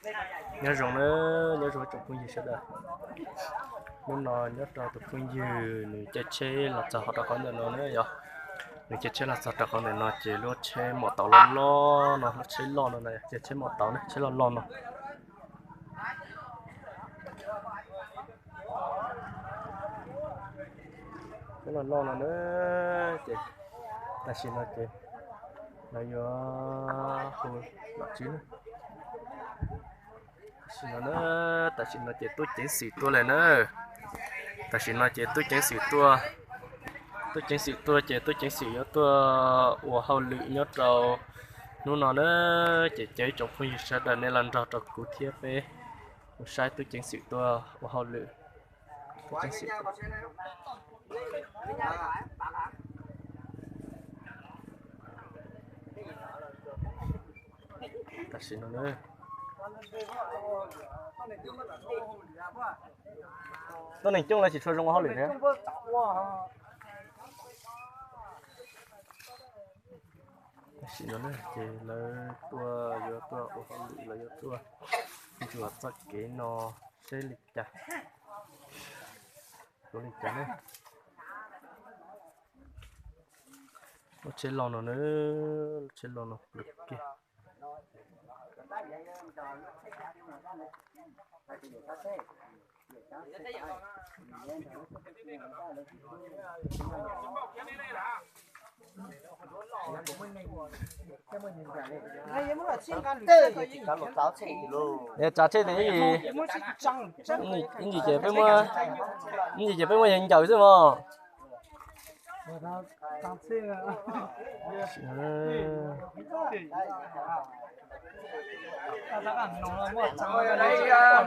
Nyob zoo na, nyob zoo tsoom phooj ywg sawv daws. Hnub no nyob rau tus phooj ywg nws caij tsheb los txog hauv rau qhov ntawm no na yog. Nws caij tsheb los txog rau qhov ntawm no ces lub tsheb mom tauv loj loj no, lub tsheb loj no na, caij tsheb mom tauv na, tsheb loj loj no. Tsheb loj loj no na, ces tam sim no ces lawv yuav hu nom tswv na. Tam sim no na, tam sim no ces tub ceev xwm tuaj lawm na. Tam sim no ces tub ceev xwm tuaj, tub ceev xwm tuaj ces tub ceev xwm yuav tuaj ua hauj lwm nyob rau hnub no na. Ces caw ib tsoom phooj ywg sawv daws nej los nrog rau kuv thiab peb mus saib tub ceev xwm tuaj ua hauj lwm. Tub ceev xwm tam sim no na. Tuaj neeg coob lawv tsis tshua zoo ua hauj lwm thiab. Tam sim no na ces lawv tuaj yuav tuaj ua hauj lwm los yuav tuaj ntsuas txoj kev no seb li cas. Ua li cas ne? Lub tsheb loj no na, lub tsheb loj no pluav kiag. Tsav tsheb tes ib yim, ib yim ces peb muab, ib yim ces peb muab yawg ncaws xwb mog.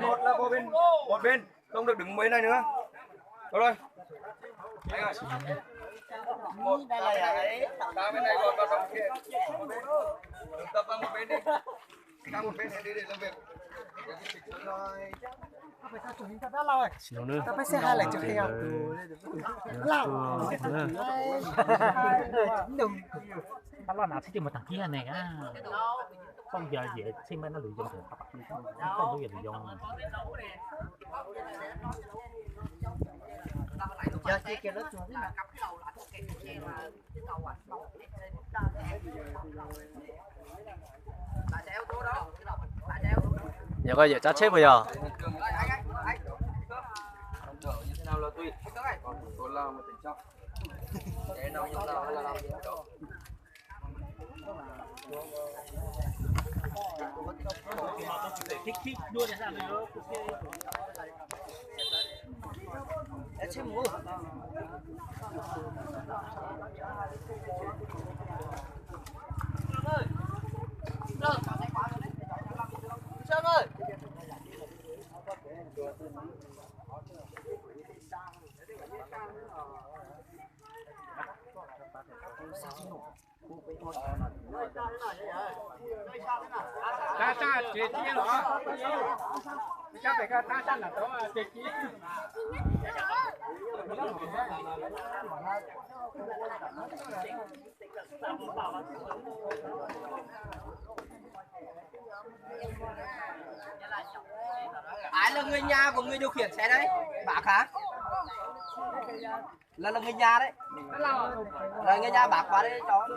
Một là vô bên, một bên, không được đứng bên này nữa. Vào đây. Anh ơi. Một, tám bên này, tám bên này, còn vào trong kia. Đừng tập vào một bên đi. Sang một bên đi để làm việc. Tsis no na, tab loj nav txhib coj mus tag kiag ne. Poj yog yam txhij maj nab lwm yog poj yog lwm yog. Yog koj yawm tsav tsheb puas yog? Tab tab tsev txiv los, tab pem ko tab tab nram tod tsev txiv. Ai, là người nhà của người điều khiển xe đấy, bác hả? Là, là người nhà đấy. Là người nhà bác qua đây cho.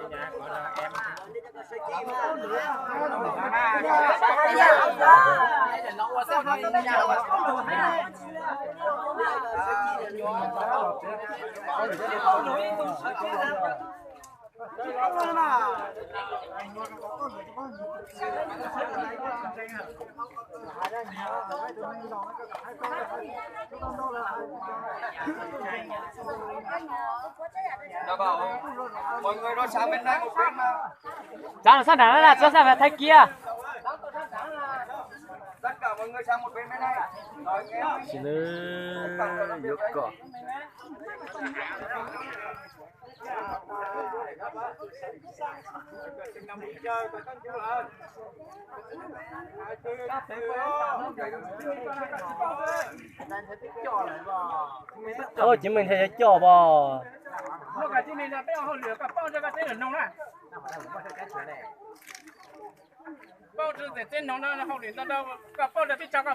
Mọi người đo sang bên đây một bên mà. Txav los sab nram na, txav sab nram Thaib Kiab. Tất cả mọi người sang một bên bên này. Rồi, nghe. Yuav kom. Ov, ces mej nrhiav coj pom. Paub txog txij txij hnoos no hauj lwm ntau ntau, koj paub rau peb tso koj